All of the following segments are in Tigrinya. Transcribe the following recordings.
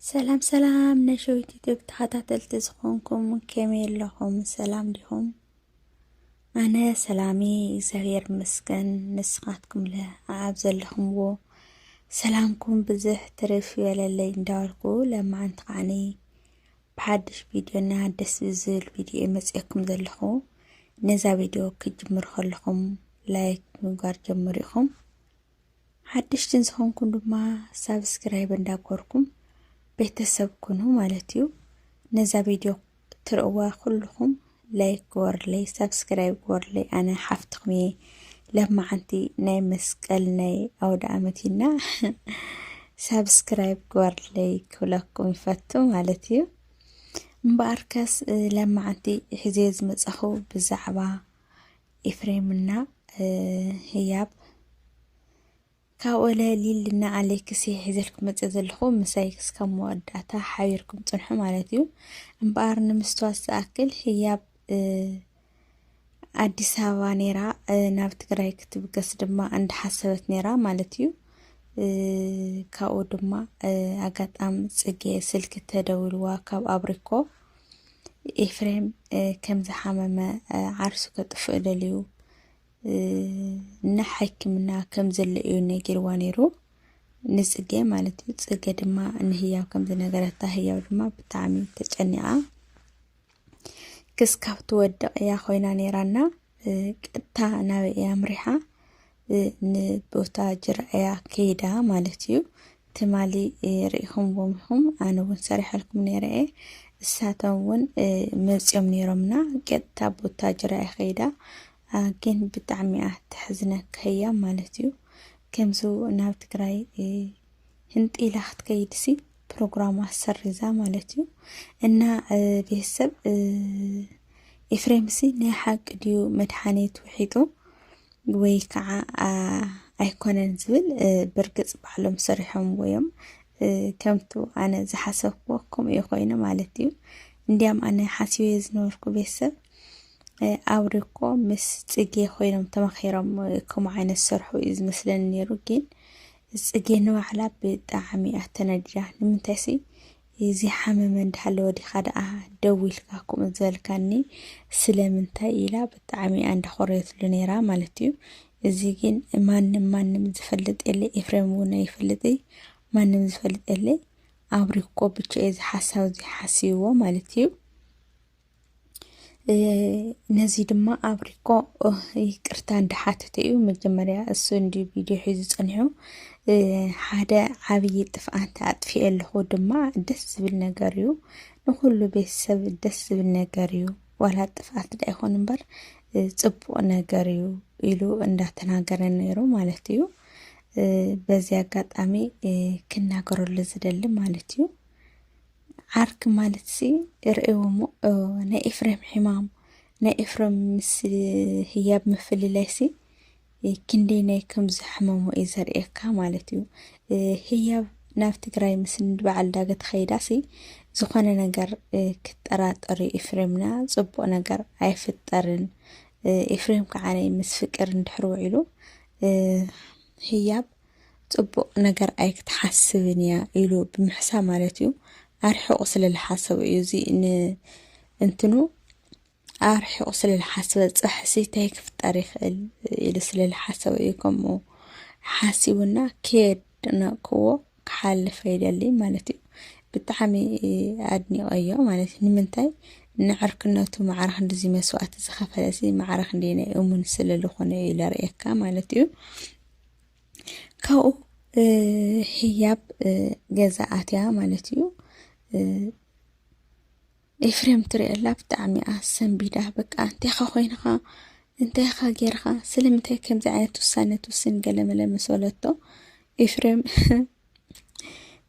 ሰላም ሰላም ናይ ሸዊት ዩቱብ ተኸታተልቲ ዝኾንኩም ከመይ ኣለኹም? ሰላም ዲኹም? ኣነ ሰላሚ እግዚኣብሔር ይመስገን። ንስኻትኩምለ ኣብ ዘለኹምዎ ሰላምኩም ብዝሕ ትርፍ ይበለለይ እንዳበልኩ ለማዓንቲ ከዓኒ ብሓድሽ ቪድዮና ደስ ብዝብል ቪድዮ መፅኤኩም ዘለኹ። ነዛ ቪድዮ ክጅምር ከለኹም ላይክ ምግባር ጀምሩ ኢኹም። ሓደሽትን ዝኾንኩም ድማ ሳብስክራይብ እንዳገበርኩም ቤተሰብ ኩኑ ማለት እዩ። ነዛ ቪድዮ ትርእዋ ኩልኹም ላይክ ግበርለይ፣ ሳብስክራይብ ግበርለይ። ኣነ ሓፍትኹም እየ። ለማዓንቲ ናይ መስቀል ናይ ኣውደ ኣመት ኢና ሳብስክራይብ ግበርለይ ክብለኩም ይፈቱ ማለት እዩ። እምበኣርከስ ለማዓንቲ ሒዘ ዝመጻኹ ብዛዕባ ኤፍሬምና ህያብ ካብ ወለ ሊልና ኣሌክስ ሒዘልኩም መፅእ ዘለኹ ምሳይ እስካብ መወዳእታ ሓቢርኩም ፅንሑ ማለት እዩ። እምበኣር ንምስትዋስ ዝኣክል ህያብ ኣዲስ ኣበባ ነይራ ናብ ትግራይ ክትብገስ ድማ እንዳሓሰበት ነይራ ማለት እዩ። ካብኡ ድማ ኣጋጣሚ ፅጌ ስልኪ ተደዊልዋ ካብ ኣብሪኮ ኤፍሬም ከም ዝሓመመ ዓርሱ ከጥፍእ ደልዩ እና ሕክምና ከም ዘሎ እዩ ነጊርዋ ነይሩ ንፅጌ ማለት እዩ። ፅጌ ድማ ንህያብ ከም ዝነገረታ ህያብ ድማ ብጣዕሚ ተጨኒቓ ክስካብ ትወድቕ እያ ኮይና ነይራና ቀጥታ ናበይ እያ ኣምሪሓ ንቦታ ጅራ እያ ከይዳ ማለት እዩ። ትማሊ ርኢኹምዎም ኢኹም፣ ኣነ እውን ሰሪሐልኩም ነይረ እየ። እሳቶም እውን መፂኦም ነይሮምና ቀጥታ ቦታ ጅራ እያ ከይዳ። ግን ብጣዕሚ እያ ተሕዝነካ ህያብ ማለት እዩ። ከምዚ ናብ ትግራይ ህንጢ ኢላ ክትከይድሲ ፕሮግራማ ሰሪዛ ማለት እዩ። እና ቤተሰብ ኤፍሬምሲ ናይ ሓቂ ድዩ መድሓኒት ውሒጡ ወይ ከዓ ኣይኮነን ዝብል ብርግፅ ባዕሎም ሰሪሖምዎ እዮም። ከምቱ ኣነ ዝሓሰብክዎ ከምኡ ኮይኑ ማለት እዩ። እንዲያም ኣነ ሓሲበ ዝነበርኩ ቤተሰብ ኣብሪኮ ምስ ፅጌ ኮይኖም ተማኺሮም ከምኡ ዓይነት ዝሰርሑ እዩ ዝመስለኒ ነይሩ። ግን ፅጌ ንባዕላ ብጣዕሚ እያ ተናዲዳ። ንምንታይሲ እዚ ሓመመ እንዳሃለወ ዲኻ ደኣ ደዊልካ ከምኡ ዝበልካኒ ስለምንታይ ኢላ ብጣዕሚ እያ እንዳኾረየትሉ ነይራ ማለት እዩ። እዚ ግን ማንም ማንም ዝፈልጥ የለ፣ ኤፍሬም እውን ኣይፈልጥ፣ ማንም ዝፈልጥ የለ። ኣብሪኮ ብቻ እዚ ሓሳብ እዚ ሓሲብዎ ማለት እዩ። ነዚ ድማ ኣብሪኮ ይቅርታ እንዳሓተተ እዩ። መጀመርያ እሱ እንዲ ቪድዮ ሒዙ ጸኒሑ ሓደ ዓብዪ ጥፍኣት ኣጥፊኤ ኣለኹ ድማ ደስ ዝብል ነገር እዩ። ንኩሉ ቤተሰብ ደስ ዝብል ነገር እዩ። ዋላ ጥፍኣት ዳ ይኹን እምበር ጽቡቕ ነገር እዩ ኢሉ እንዳተናገረ ነይሩ ማለት እዩ። በዚ ኣጋጣሚ ክናገረሉ ዝደሊ ማለት እዩ። ዓርኪ ማለት ሲ ርእይዎ እሞ ናይ ኤፍሬም ሕማም ናይ ኤፍሬም ምስ ህያብ ምፍልላይ ሲ ክንደይ ናይ ከም ዝሕመሞ እዩ ዘርእየካ ማለት እዩ። ህያብ ናብ ትግራይ ምስ በዓል ዳገ ተኸይዳ ሲ ዝኾነ ነገር ክጠራጠር እዩ ኤፍሬምና ፅቡቕ ነገር ኣይፍጠርን። ኤፍሬም ከዓ ናይ ምስ ፍቅር እንድሕር ውዒሉ ህያብ ፅቡቕ ነገር ኣይክትሓስብን እያ ኢሉ ብምሕሳ ማለት እዩ። ኣርሒቑ ስለ ዝሓሰቡ እዩ እዚ ን- እንትኑ ኣርሒቑ ስለ ዝሓሰበ ፅባሕሲ እንታይ ክፍጠር ይኽእል ኢሉ ስለ ዝሓሰበ እዩ ከምኡ ሓሲቡና ከየድነቅዎ ክሓልፍ ይደሊ ማለት እዩ። ብጣዕሚ ኣድኒቐዮ ማለት እዩ። ንምንታይ ንዕርክነቱ ማዕረ ክንድዚ መስዋእቲ ዝኸፈለ ሲ ማዕረ ክንደይ ናይ እሙን ስለ ዝኾነ እዩ ለርእየካ ማለት እዩ። ካብኡ ህያብ ገዛ ኣትያ ማለት እዩ። ኤፍሬም ትሪኦ ኣላ ብጣዕሚ እያ ሰንቢዳ በቃ እንታይ ኢኻ ኮይንኻ እንታይ ኢኻ ጌርኻ ስለምንታይ ከምዚ ዓይነት ውሳነ ትውስን ገለመለ ምስ በለቶ ኤፍሬም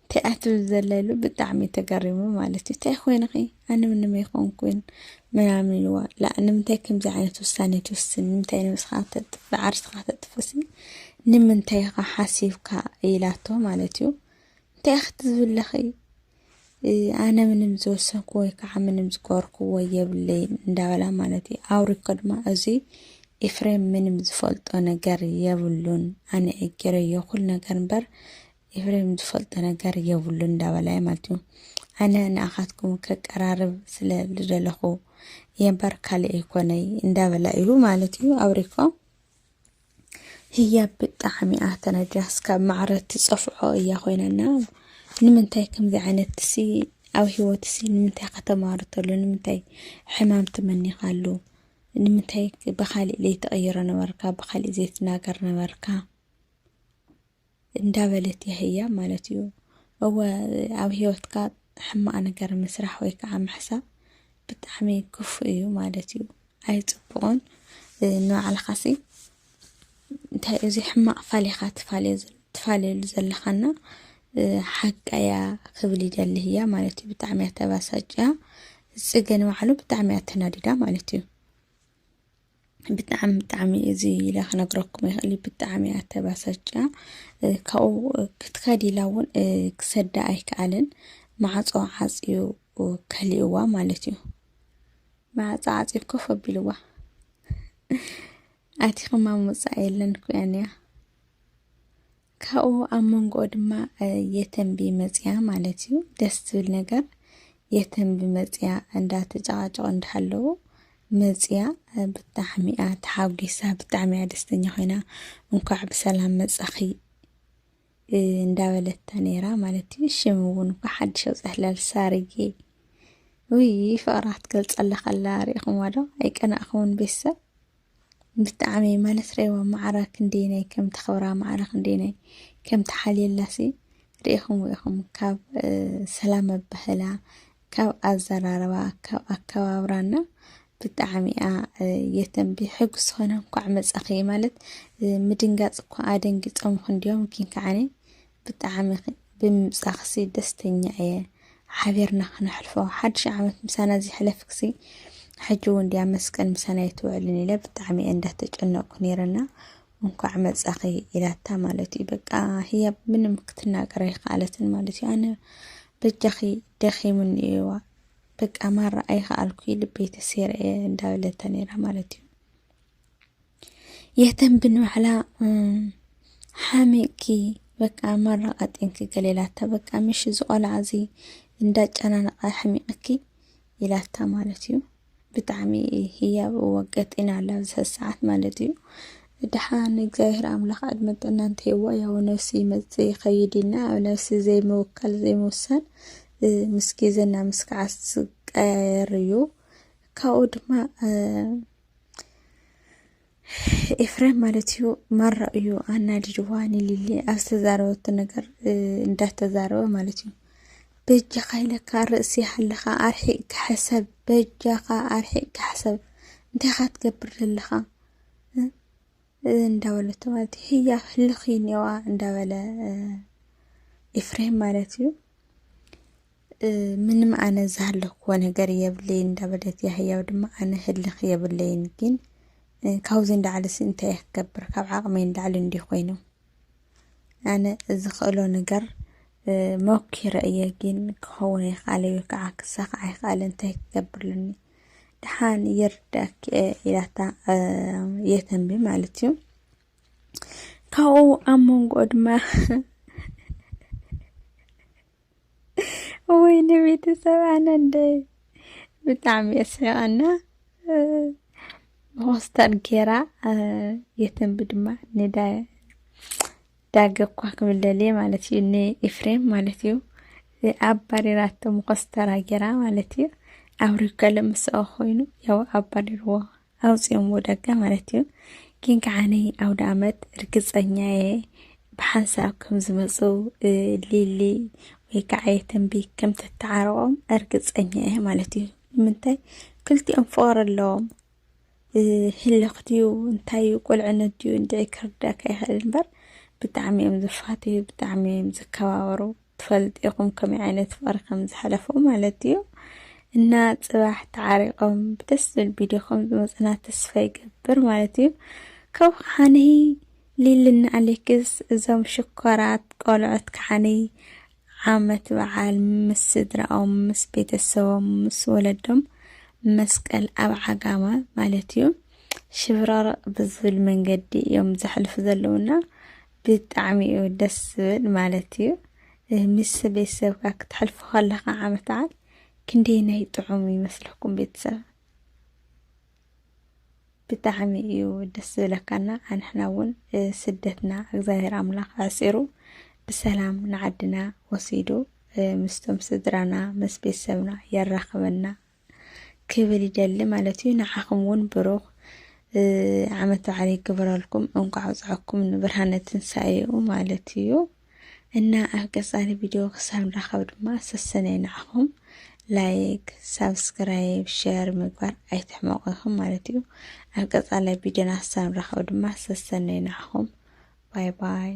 እንታይ እያ ትብል ዘላ ኢሉ ብጣዕሚ ተገሪሙ ማለት እዩ። እንታይ ኮይንኺ ኣነ ምንም ኣይኮንኩን ምናምን ኢልዋ። ላ ንምንታይ ከምዚ ዓይነት ውሳነ ትውስን ንምንታይ ነብስኻ ተጥፍእ ዓርስኻ ተጥፍእሲ ንምንታይ ኢኻ ሓሲብካ ኢላቶ ማለት እዩ። እንታይ ኢኺ ትዝብለኺ ኣነ ምንም ዝወሰንኩ ወይ ከዓ ምንም ዝገበርክዎ የብለይን እንዳበላ ማለት እዩ። ኣውሪኮ ድማ እዚ ኤፍሬም ምንም ዝፈልጦ ነገር የብሉን ኣነ እየ ገይረዮ ኩሉ ነገር እምበር ኤፍሬም ዝፈልጦ ነገር የብሉ እንዳበላ ማለት እዩ። ኣነ ንኣኻትኩም ከቀራርብ ስለ ዝደለኹ እየ እምበር ካልእ ኣይኮነይ እንዳበላ እዩ ማለት እዩ። ኣውሪኮ ህያ ብጣዕሚ እያ ተናዲዳ፣ እስካብ ማዕረ ትጸፍዖ እያ ኮይናና። ንምንታይ ከምዚ ዓይነት ሲ ኣብ ህይወት ሲ ንምንታይ ከተማርተሉ? ንምንታይ ሕማም ትመኒኻሉ? ንምንታይ ብኻሊእ ዘይትቕይሮ ነበርካ? ብኻሊእ ዘይትናገር ነበርካ? እንዳበለት እያ ህያ ማለት እዩ። እወ፣ ኣብ ህይወትካ ሕማቕ ነገር ምስራሕ ወይ ከዓ ምሕሳብ ብጣዕሚ ክፉእ እዩ ማለት እዩ። ኣይፅቡቕን። ንባዕልኻሲ እንታይ እዚ ሕማቕ ፋሊኻ ትፋለየሉ ዘለኻና ሓቃያ ክብል ይደሊ ህያ ማለት እዩ። ብጣዕሚ እያ ተባሳጭያ። ፅገ ንባዕሉ ብጣዕሚ እያ ተናዲዳ ማለት እዩ። ብጣዕሚ ብጣዕሚ እዚ ኢለ ክነግረኩም ይኽእል እዩ። ብጣዕሚ እያ ተባሳጭያ። ካብኡ ክትከድ ኢላ እውን ክሰዳ ኣይከኣልን። ማዕፆ ዓፅዩ ከሊእዋ ማለት እዩ። ማዕፆ ዓፅዩ ኮፍ ኣቢልዋ። ኣቲኽማ ምውፃእ የለን እኮ እያ እኒኣ። ካብኡ ኣብ መንጎ ድማ የተንቢ መፅያ ማለት እዩ። ደስ ዝብል ነገር የተንቢ መፅያ እንዳተጨቃጨቁ እንዳሃለዉ መፅያ ብጣዕሚ እያ ተሓጒሳ፣ ብጣዕሚ እያ ደስተኛ ኮይና። እንኳዕ ብሰላም መፃኺ እንዳበለታ ነይራ ማለት እዩ። ሽም እውን እኳ ሓድሽ ኣውፅሕላ ሳርዬ። ውይ ፍቕራ ክትገልፀላ ከላ ሪኢኹምዋ ዶ? ኣይቀናእኹምን ቤተሰብ? ብጣዕሚ ማለት ርእይዋ ማዕረ ክንደየናይ ከም ተኽብራ፣ ማዕረ ክንደየናይ ከም ተሓልየላሲ ርኢኹም ኢኹም። ካብ ሰላም ኣባህላ፣ ካብ ኣዘራርባ፣ ካብ ኣከባብራና ብጣዕሚ እያ የተንቢ ሕጉስ ዝኾነ። እንኳዕ መጻኺ ማለት ምድንጋጽ እኳ ኣደንጊጾም ክንዲዮም ግን ከዓኒ ብጣዕሚ ብምምጻኽሲ ደስተኛ እየ። ሓቢርና ክነሕልፎ ሓድሽ ዓመት ምሳና ዝሕለፍክሲ ሕጂ እውን ድያ መስቀል ምሳና ኣይትውዕልን ኢለ ብጣዕሚ እየ እንዳተጨነቅኩ ነይረና። እንኳዕ መጻኺ ኢላታ ማለት እዩ። በቃ ህያብ ምንም ክትናገር ኣይከኣለትን ማለት እዩ። ኣነ በጃኺ ደኺሙኒ እየዋ በቃ ማራ ኣይከኣልኩ ልበይ ተሰይረ እየ እንዳበለታ ነይራ ማለት እዩ። የተንቢ ንባዕላ ሓሚቕኪ በቃ ማራ ቀጢንኪ ገለ ኢላታ። በቃ ምሽ እዚ ቆልዓ እዚ እንዳጨናነቐ ኣሕሚቕኪ ኢላታ ማለት እዩ። ብጣዕሚ ህያብ እወ ቀጢና ኣላ ኣብዚ ሰዓት ማለት እዩ። ድሓን እግዚኣብሔር ኣምላኽ ዕድመ ጥዕና እንተሂብዋ ያው ነፍሲ ይመጽእ ይኸይድ ኢልና ኣብ ነፍሲ ዘይምውካል ዘይምውሳን ምስ ግዜና ምስ ከዓስ ዝቀያየር እዩ። ካብኡ ድማ ኤፍሬም ማለት እዩ ማራ እዩ ኣናዲድዋ ንሊሊ ኣብ ዝተዛረበቶ ነገር እንዳተዛረበ ማለት እዩ። በጃኻ ኢለካ ርእሲ ሃለኻ ኣርሒቅ ክሕሰብ በጃኻ ኣርሒቅ ክሕሰብ እንታይ ኻ ትገብር ዘለኻ እንዳበለቶ ማለት እዩ። ህያ ህልኽ እኒዋ እንዳበለ ኤፍሬም ማለት እዩ። ምንም ኣነ ዝሃለክዎ ነገር የብለይን እንዳበለት ያህያው ድማ ኣነ ህልኽ የብለይን ግን ካብዚ እንዳዕልሲ እንታይ ክገብር ካብ ዓቕመይ እንዳዕሊ እንዲ ኮይኑ ኣነ ዝኽእሎ ነገር ሞኪረ እየ ግን ክኸውን ኣይክኣለ ወይ ከዓ ክሳኽዓ ይክኣለ እንታይ ክገብርልኒ ደሓን ይርዳክ ኢላታ የተንቢ ማለት እዩ። ካብኡ ኣብ መንጎ ድማ ወይ ንቤተሰብ ኣነ እንደ ብጣዕሚ የስሕቀና። መኾስተር ጌራ የተንቢ ድማ ንዳ ዳገ እኳ ክብለልየ ማለት እዩ ንኤፍሬም ማለት እዩ ኣባሪራቶ መኾስተራ ጌራ ማለት እዩ። ኣውሪከለ ምስኦ ኮይኑ ያው ኣባሪርዎ ኣውፅኦም ወደጋ ማለት እዩ። ግን ከዓነይ ኣውደ ኣመት እርግፀኛ እየ ብሓንሳብ ከም ዝመፁ ሊሊ ወይ ከዓ የተንቢ ከም ተተዓረቆም እርግፀኛ እየ ማለት እዩ። ንምንታይ ክልቲኦም ፍቅሪ ኣለዎም። ህልኽ ድዩ እንታይ እዩ ቁልዕነት ድዩ እንድዒ ክርዳካ ይኽእል እምበር ብጣዕሚ እዮም ዝፋተዩ ብጣዕሚ እዮም ዝከባበሩ። ትፈልጡ ኢኹም ከመይ ዓይነት ፍቕሪ ከም ዝሓለፉ ማለት እዩ። እና ፅባሕ ተዓሪቖም ብደስ ዝብል ቪድዮ ከም ዝመፁና ተስፋ ይገብር ማለት እዩ። ካብ ከዓኒ ሊልና ኣሌክስ እዞም ሽኮራት ቆልዑት ከዓኒ ዓመት በዓል ምስ ስድራኦም ምስ ቤተሰቦም ምስ ወለዶም መስቀል ኣብ ዓጋመ ማለት እዩ ሽብረቕረቕ ብዝብል መንገዲ እዮም ዘሕልፉ ዘለውና ብጣዕሚ እዩ ደስ ዝብል ማለት እዩ። ምስ ቤተሰብካ ክትሕልፎ ከለኻ ዓመት በዓል ክንደይ ናይ ጥዑም ይመስለኩም ቤተሰብ? ብጣዕሚ እዩ ደስ ዝብለካና። ኣንሕና እውን ስደትና እግዚኣብሔር ኣምላኽ ኣዕፂሩ ብሰላም ንዓድና ወሲዱ ምስቶም ስድራና ምስ ቤተሰብና የራኽበና ክብል ይደሊ ማለት እዩ። ንዓኹም እውን ብሩኽ ዓመት በዓል ይግበረልኩም። እንኳዕ ኣብፀሐኩም ንብርሃነ ትንሳኤኡ ማለት እዩ። እና ኣብ ቀፃሊ ቪድዮ ክሳብ ንራኸብ ድማ ሰሰነይ ንዓኹም ላይክ፣ ሳብስክራይብ፣ ሸር ምግባር ኣይትሕመቑ ኢኹም ማለት እዩ። ኣብ ቀፃላይ ቪድዮና ክሳብ ንራኸብ ድማ ሰሰነይ ንዓኹም። ባይ ባይ።